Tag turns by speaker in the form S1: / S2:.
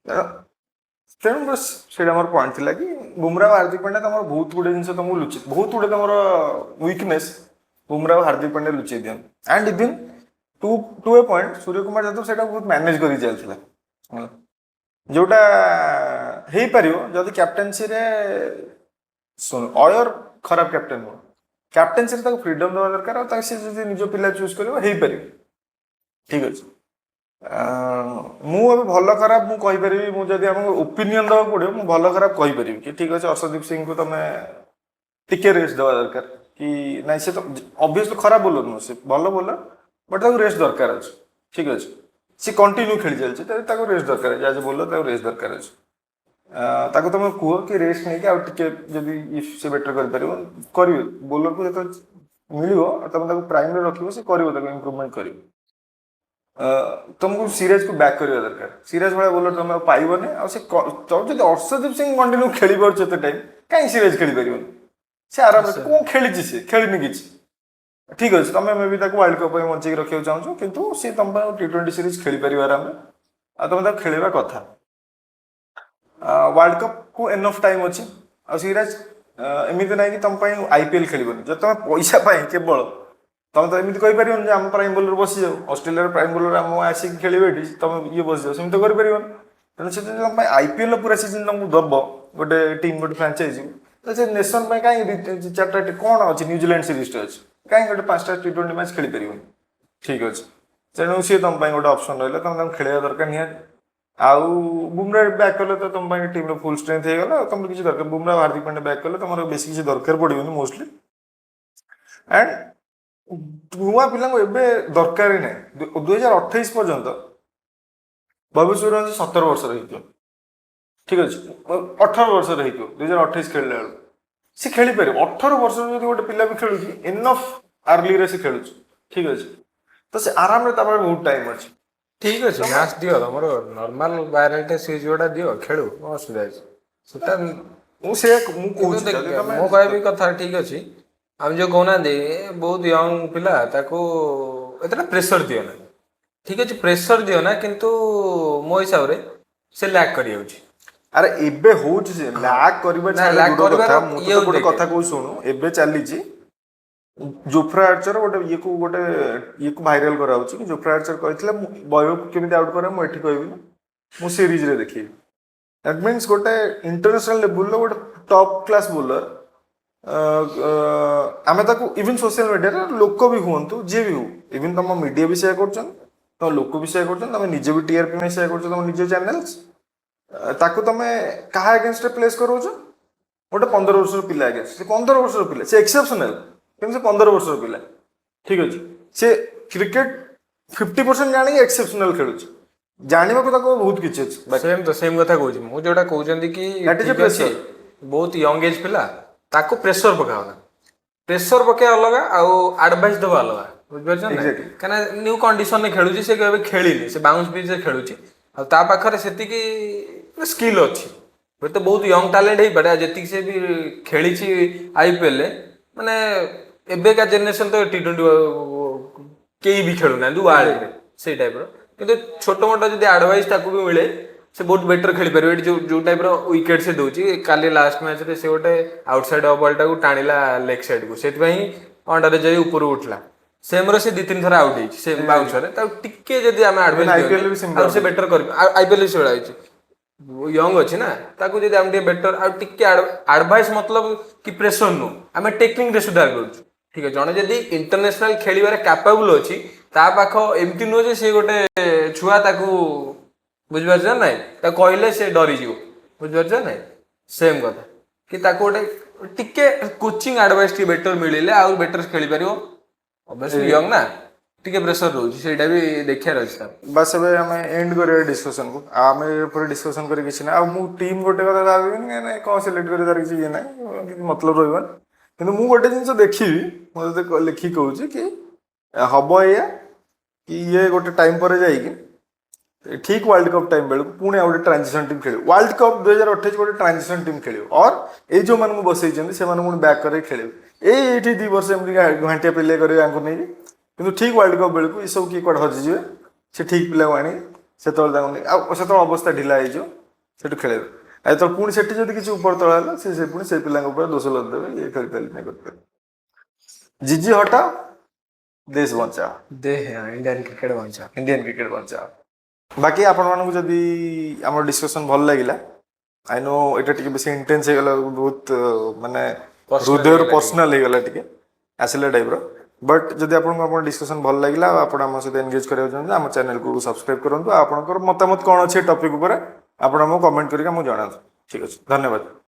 S1: ତେଣୁ ବସ୍ ସେଇଟା ମୋର ପଏଣ୍ଟ ଥିଲା କି ବୁମରା ଆଉ ହାର୍ଦ୍ଦିକ ପାଣ୍ଡ୍ୟା ତମର ବହୁତ ଗୁଡେ ଜିନିଷ ତମକୁ ଲୁଚି, ବହୁତ ଗୁଡେ ତମର ୱିକନେସ୍ ବୁମରା ଆଉ ହାର୍ଦ୍ଦିକ ପାଣ୍ଡ୍ୟା ଲୁଚେଇ ଦିଅନ୍ତି। And even to a point Surya Kumar Yadav ସେଇଟା ବହୁତ ମ୍ୟାନେଜ କରିକି ଚାଲିଥିଲା, ହେଲା। ଯୋଉଟା ହେଇପାରିବ ଯଦି କ୍ୟାପ୍ଟେନ୍ସିରେ, ଶୁଣ, ଅୟର ଖରାପ କ୍ୟାପ୍ଟେନ୍ ନୁହଁ। କ୍ୟାପ୍ଟେନ୍ସିରେ ତାକୁ ଫ୍ରିଡମ୍ ଦେବା ଦରକାର ଆଉ ତାକୁ ସେ ଯଦି ନିଜ ପିଲା ଚୁଜ୍ କରିବ, ହେଇପାରିବ। ଠିକ ଅଛି। ମୁଁ ଏବେ ଭଲ ଖରାପ ମୁଁ କହିପାରିବି। ମୁଁ ଯଦି ଆମକୁ ଓପିନିଅନ ଦେବାକୁ ପଡିବ, ମୁଁ ଭଲ ଖରାପ କହିପାରିବି କି ଠିକ ଅଛି, ଅର୍ଶଦୀପ ସିଂଙ୍କୁ ତମେ ଟିକେ ରେଷ୍ଟ ଦେବା ଦରକାର କି ନାଇଁ। ସେ ତ ଅବଭିୟସଲି ଖରାପ ବୋଲର ନୁହଁ, ସେ ଭଲ ବୋଲର, ବଟ୍ ତାକୁ ରେଷ୍ଟ ଦରକାର ଅଛି। ଠିକ ଅଛି। ସେ କଣ୍ଟିନ୍ୟୁ ଖେଳି ଚାଲିଛି, ତାହେଲେ ତାକୁ ରେଷ୍ଟ ଦରକାର ଅଛି। ଆଜ୍ ଏ ବୋଲର ତାକୁ ରେଷ୍ଟ ଦରକାର ଅଛି। ତାକୁ ତମେ କୁହ କି ରେଷ୍ଟ ନେଇକି ଆଉ ଟିକେ ଯଦି if ସେ ବେଟର କରିପାରିବ, କରିବେ। ବୋଲରକୁ ଯେତେବେଳେ ମିଳିବ ଆଉ ତମେ ତାକୁ ପ୍ରାଇମରେ ରଖିବ, ସେ କରିବ, ତାକୁ ଇମ୍ପ୍ରୁଭମେଣ୍ଟ କରିବ। ତମକୁ ସିରାଜକୁ ବ୍ୟାକ୍ କରିବା ଦରକାର। ସିରାଜ ଭଳିଆ ବୋଲର ତମେ ଆଉ ପାଇବନି। ଆଉ ସେ ତମେ ଯଦି ଅର୍ଶଦୀପ ସିଂ କଣ୍ଟିନ୍ୟୁ ଖେଳି ପାରୁଛି ଏତେ ଟାଇମ୍, କାହିଁ ସିରାଜ ଖେଳି ପାରିବନି? ସେ ଆରାମରେ କଣ ଖେଳିଛି? ସେ ଖେଳିନି କିଛି। ଠିକ ଅଛି, ତମେ ମେ ବି ତାକୁ ୱାର୍ଲଡ କପ୍ ପାଇଁ ବଞ୍ଚେଇକି ରଖିବାକୁ ଚାହୁଁଛ, କିନ୍ତୁ ସେ ତମ ପାଇଁ ଟି20 ସିରିଜ ଖେଳିପାରିବ ଆରାମରେ ଆଉ ତମେ ତାକୁ ଖେଳିବା କଥା। ୱାର୍ଲଡ କପ୍ କୁ ଏନଫ୍ ଟାଇମ୍ ଅଛି। ଆଉ ସିରାଜ ଏମିତି ନାହିଁ କି ତମ ପାଇଁ ଆଇପିଏଲ୍ ଖେଳିବନି। ଯଦି ତମେ ପଇସା ପାଇଁ କେବଳ, ତମେ ତ ଏମିତି କହିପାରିବନି ଯେ ଆମ ପ୍ରାଇମ୍ ବୋଲର ବସିଯାଉ, ଅଷ୍ଟ୍ରେଲିଆର ପ୍ରାଇମ୍ ବୋଲର ଆମ ଆସିକି ଖେଳିବେ ଏଠି, ତମେ ଇଏ ବସିଯାଉ, ସେମିତି ତ କରିପାରିବନି। ତେଣୁ ସେ ଯଦି ତମ ପାଇଁ ଆଇପିଏଲ୍ ପୁରା ସିଜନ୍ ତମକୁ ଦବ ଗୋଟେ ଟିମ୍, ଗୋଟେ ଫ୍ରାଞ୍ଚାଇଜି, ତ ସେ ନେସନ୍ ପାଇଁ କାହିଁକି ଚାରିଟା କ'ଣ ଅଛି, ନ୍ୟୁଜିଲାଣ୍ଡ ସିରିଜଟା ଅଛି, କାହିଁକି ଗୋଟେ ପାଞ୍ଚଟା ଟି20 ମ୍ୟାଚ୍ ଖେଳିପାରିବନି? ଠିକ ଅଛି। ତେଣୁ ସିଏ ତମ ପାଇଁ ଗୋଟେ ଅପସନ୍ ରହିଲା। ତମେ ତାଙ୍କୁ ଖେଳିବା ଦରକାର ନିହାତି। ଆଉ ବୁମରା ବ୍ୟାକ୍ କଲେ ତ ତମ ପାଇଁ ଟିମ୍ର ଫୁଲ୍ ଷ୍ଟ୍ରେନ୍ଥ ହେଇଗଲା। ଆଉ ତମର କିଛି ଦରକାର, ବୁମରା, ହାର୍ଦ୍ଦିକ ପାଣ୍ଡ୍ୟା ବ୍ୟାକ୍ କଲେ ତମର ବେଶୀ କିଛି ଦରକାର ପଡ଼ିବନି ମୋଷ୍ଟଲି। ଆଣ୍ଡ ନୂଆ ପିଲାଙ୍କୁ ଏବେ ଦରକାର ହିଁ ନାହିଁ। 2028 ପର୍ଯ୍ୟନ୍ତ ବୈଭବ ସୂର୍ଯ୍ୟବଂଶୀ 17 ବର୍ଷର ହେଇଥିବ, ଠିକ ଅଛି, 18 ବର୍ଷର ହେଇଥିବ 2028 ଖେଳିଲା ବେଳକୁ। ସେ ଖେଳିପାରିବ। 18 ବର୍ଷର ଯଦି ଗୋଟେ ପିଲା ବି ଖେଳୁଛି, ଏନଫ୍ ଆର୍ଲିରେ ସେ ଖେଳୁଛି। ଠିକ ଅଛି। ତ ସେ ଆରାମରେ, ତା ପାଖରେ ବହୁତ ଟାଇମ୍ ଅଛି।
S2: ଠିକ ଅଛି, ମ୍ୟାଚ୍ ଦିଅ। ତମର ନର୍ମାଲ ଭାରିଏଣ୍ଟ ସିରିଜ ଗୁଡା ଦିଅ, ଖେଳୁ, କଣ ଅସୁବିଧା ଅଛି ସେଟା?
S1: ମୁଁ ସେଇଆ ମୁଁ
S2: କିନ୍ତୁ
S1: କହୁଛି
S2: ଦେଖ,
S1: ଯଦି ତମେ
S2: ମୁଁ କହିବି କଥା ଠିକ ଅଛି, ଆମେ ଯୋଉ କହୁନାହାନ୍ତି, ଏ ବହୁତ ୟଙ୍ଗ ପିଲା, ତାକୁ ଏତେଟା ପ୍ରେସର ଦିଅ ନା। ଠିକ ଅଛି, ପ୍ରେସର ଦିଅ ନା, କିନ୍ତୁ ମୋ ହିସାବରେ ସେ ଲ୍ୟାକ୍ କରିଯାଉଛି।
S1: ଆରେ ଏବେ ହଉଛି ସେ ଲ୍ୟାକ୍ କରିବା
S2: ନା,
S1: ଛାଡ,
S2: lag
S1: ଦୂର
S2: କରିବାର
S1: କଥା। ମୁଁ
S2: ଇଏ
S1: ତ ଗୋଟେ
S2: ଦେଖେ।
S1: କଥା କହୁଛି, ଶୁଣୁ। ଏବେ ଚାଲିଛି ଜୋଫ୍ରା ଆର୍ଚର ଗୋଟେ ଇଏକୁ ଭାଇରାଲ କରାହଉଛି କି ଜୋଫ୍ରା ଆର୍ଚର କହିଥିଲା, ମୁଁ ବୈଭବକୁ କେମିତି ଆଉଟ୍ କରିବା ମୁଁ ଏଠି କହିବିନି, ମୁଁ ସିରିଜରେ ଦେଖେଇବି। That means ଗୋଟେ ଇଣ୍ଟରନ୍ୟାସନାଲ ଲେବୁଲର ଗୋଟେ ଟପ୍ କ୍ଲାସ୍ ବୋଲର, ଆମେ ତାକୁ ଇଭିନ୍ ସୋସିଆଲ ମିଡିଆରେ ଲୋକ ବି ହୁଅନ୍ତୁ, ଯିଏ ବି ହଉ, ଇଭିନ୍ ତମ ମିଡିଆ ବି ସେୟା କରୁଛନ୍ତି, ତମ ଲୋକ ବି ସେୟା କରୁଛନ୍ତି, ତମେ ନିଜେ ବି ଟିଆରପି ପାଇଁ ସେୟା କରୁଛ, ତମ ନିଜ ଚ୍ୟାନେଲ୍ସ। ତାକୁ ତମେ କାହା ଏଗେନଷ୍ଟରେ ପ୍ଲେସ୍ କରାଉଛ? ଗୋଟେ 15 ବର୍ଷର ପିଲା ଏଗେନଷ୍ଟ। ସେ 15 ବର୍ଷର ପିଲା, ସେ ଏକ୍ସେପସନାଲ, କିନ୍ତୁ ସେ 15 ବର୍ଷର ପିଲା। ଠିକ ଅଛି। ସେ କ୍ରିକେଟ 50% ଜାଣିକି ଏକ୍ସେପସନାଲ ଖେଳୁଛି। ଜାଣିବାକୁ ତାକୁ ବହୁତ କିଛି ଅଛି ବାକି।
S2: ସେମ୍ ତ ସେମ୍ କଥା କହୁଛି ମୁଁ, ଯୋଉଟା କହୁଛନ୍ତି କି
S1: That is a
S2: ଠିକ ଅଛି,
S1: pressure.
S2: ବହୁତ ୟଙ୍ଗ ଏଜ୍ ପିଲା, ତାକୁ ପ୍ରେସର ପକାଅ ନା। ପ୍ରେସର ପକେଇବା ଅଲଗା ଆଉ ଆଡଭାଇସ୍ ଦେବା ଅଲଗା, ବୁଝିପାରୁଛନ୍ତି ନା?
S1: Exactly.
S2: କାହିଁକିନା ନ୍ୟୁ କଣ୍ଡିସନରେ ଖେଳୁଛି, ସେ କେବେ ଖେଳିନି, ସେ ବାଉନ୍ସ ପିଚରେ ଖେଳୁଛି ଆଉ ତା ପାଖରେ ସେତିକି ସ୍କିଲ୍ ଅଛି। ହୁଏତ ବହୁତ ୟଙ୍ଗ ଟ୍ୟାଲେଣ୍ଟ ହେଇପାରେ। ଆଉ ଯେତିକି ସେ ବି ଖେଳିଛି ଆଇପିଏଲ୍, ମାନେ ଏବେକା ଜେନେରେସନ ତ ଟି20 କେହି ବି ଖେଳୁନାହାନ୍ତି ୱାର୍ଲଡରେ ସେଇ ଟାଇପର। କିନ୍ତୁ ଛୋଟ ମୋଟ ଯଦି ଆଡଭାଇସ୍ ତାକୁ ବି ମିଳେ, ସେ ବହୁତ ବେଟର ଖେଳିପାରିବ। ଏଠି ଯୋଉ ଯୋଉ ଟାଇପର ୱିକେଟ ସେ ଦଉଛି, କାଲି ଲାଷ୍ଟ ମ୍ୟାଚରେ ସେ ଗୋଟେ ଆଉଟସାଇଡ୍ ଅଫ୍ ବଲଟାକୁ ଟାଣିଲା ଲେଗ୍ ସାଇଡକୁ, ସେଥିପାଇଁ ଅଣ୍ଡରରେ ଯାଇ ଉପରକୁ ଉଠିଲା। ସେମର ସେ ଦି ତିନି ଥର ଆଉଟ୍ ହେଇଛି ସେ ବାଉନ୍ସରେ। ତାକୁ ଟିକେ ଯଦି ଆମେ ଆଡଭାଇସ୍
S1: IPL ରେ ବି ସେମିତି
S2: ଆଉ ସେ ବେଟର କରିବ। ଆଇପିଏଲ୍ ବି ସେଇଭଳିଆ ହେଇଛି। ୟଙ୍ଗ ଅଛି ନା, ତାକୁ ଯଦି ଆମେ ଟିକେ ବେଟର ଆଉ ଟିକେ ଆଡଭାଇସ୍, ମତଲବ କି ପ୍ରେସର ନୁହଁ, ଆମେ ଟେକ୍ନିକରେ ସୁଧାର କରୁଛୁ। ଠିକ ଅଛି, ଜଣେ ଯଦି ଇଣ୍ଟରନ୍ୟାସନାଲ ଖେଳିବାରେ କ୍ୟାପାବୁଲ ଅଛି, ତା ପାଖ ଏମିତି ନୁହଁ ଯେ ସେ ଗୋଟେ ଛୁଆ, ତାକୁ, ବୁଝିପାରୁଛ ନା ନାଇଁ, ତାକୁ କହିଲେ ସେ ଡରିଯିବ, ବୁଝିପାରୁଛ ନା ନାଇଁ? ସେମ୍ କଥା କି ତାକୁ ଗୋଟେ ଟିକେ କୋଚିଂ ଆଡଭାଇସ୍ ଟିକେ ବେଟର ମିଳିଲେ ଆଉ ବେଟର ଖେଳିପାରିବ। ଅବଭିୟସଲି ୟଙ୍ଗ ନା, ଟିକେ ପ୍ରେସର ରହୁଛି, ସେଇଟା ବି ଦେଖିବାର ଅଛି ତାର।
S1: ବାସ୍, ଏବେ ଆମେ ଏଣ୍ଡ କରିବା ଡିସ୍କସନକୁ। ଆଉ ଆମେ ଉପରେ ଡିସ୍କସନ କରି କିଛି ନାହିଁ। ଆଉ ମୁଁ ଟିମ୍ ଗୋଟେ କଥା ଭାବିବିନି, କାହିଁକିନା କ'ଣ ସିଲେକ୍ଟ କରି ତାର କିଛି ଇଏ ନାହିଁ, କିଛି ମତଲବ ରହିବନି। କିନ୍ତୁ ମୁଁ ଗୋଟେ ଜିନିଷ ଦେଖିବି, ମୁଁ ତତେ ଲେଖିକି କହୁଛି କି ହବ ଏଇଆ କି ଇଏ ଗୋଟେ ଟାଇମ୍ ପରେ ଯାଇକି ଠିକ୍ ୱାର୍ଲଡ କପ୍ ଟାଇମ୍ ବେଳକୁ ପୁଣି ଆଉ ଗୋଟେ ଟ୍ରାନଜିସନ୍ ଟିମ୍ ଖେଳିବ। ୱାର୍ଲଡ କପ୍ 2028 ଗୋଟେ ଟ୍ରାନଜିସନ୍ ଟିମ୍ ଖେଳିବ। ଅର୍ ଏଇ ଯୋଉମାନଙ୍କୁ ବସେଇଛନ୍ତି, ସେମାନଙ୍କୁ ପୁଣି ବ୍ୟାକ୍ କରିକି ଖେଳିବେ। ଏଇଠି 2 ବର୍ଷ ଏମିତି ଘାଣ୍ଟିଆ ପିଲେ କରିବେ ଆଙ୍କୁ ନେଇକି। କିନ୍ତୁ ଠିକ୍ ୱାର୍ଲଡ କପ୍ ବେଳକୁ ଏସବୁ କିଏ କୁଆଡ଼େ ହଜିଯିବେ। ସେ ଠିକ୍ ପିଲାକୁ ଆଣି ସେତେବେଳେ ତାଙ୍କୁ ନେଇ ଆଉ ସେତେବେଳେ ଅବସ୍ଥା ଢିଲା ହେଇଯିବ। ସେଠୁ ଖେଳେଇବେ। ଆଉ ଯେତେବେଳେ ପୁଣି ସେଠି ଯଦି କିଛି ଉପର ତଳ ହେଲା, ସେ ପୁଣି ସେଇ ପିଲାଙ୍କ ଉପରେ ଦୋଷ ଲଦିଦେବେ, ଇଏ ଖେଳିପାରିଲେନି, କରିପାରିଲେ। ଜିଜି ହଟାଅ, ଦେଶ ବଞ୍ଚାଅ।
S3: ଦେ ଇଣ୍ଡିଆନ କ୍ରିକେଟ ବଞ୍ଚା।
S1: ଇଣ୍ଡିଆନ କ୍ରିକେଟ ବଞ୍ଚାଅ। ବାକି ଆପଣମାନଙ୍କୁ ଯଦି ଆମର ଡିସ୍କସନ୍ ଭଲ ଲାଗିଲା, I no ଏଇଟା ଟିକେ ବେଶୀ ଇଣ୍ଟେନ୍ସ ହେଇଗଲା, ବହୁତ ମାନେ
S2: Personal
S1: ହୃଦୟରୁ
S2: ହେଇଗଲା।
S1: ପର୍ସନାଲ ହେଇଗଲା ଟିକେ ଆସିଲା ଟାଇପ୍ର। ବଟ୍ ଯଦି ଆପଣଙ୍କୁ ଆପଣ ଡିସ୍କସନ୍ ଭଲ ଲାଗିଲା ଆଉ ଆପଣ ଆମ ସହିତ ଏନଗେଜ୍ କରିବାକୁ ଚାହୁଁଛନ୍ତି, ଆମ ଚ୍ୟାନେଲକୁ ସବସ୍କ୍ରାଇବ୍ କରନ୍ତୁ। ଆଉ ଆପଣଙ୍କର ମତାମତ କ'ଣ ଅଛି ଏ ଟପିକ୍ ଉପରେ, ଆପଣ ଆମକୁ କମେଣ୍ଟ କରିକି ଆମକୁ ଜଣାନ୍ତୁ। ଠିକ୍ ଅଛି, ଧନ୍ୟବାଦ।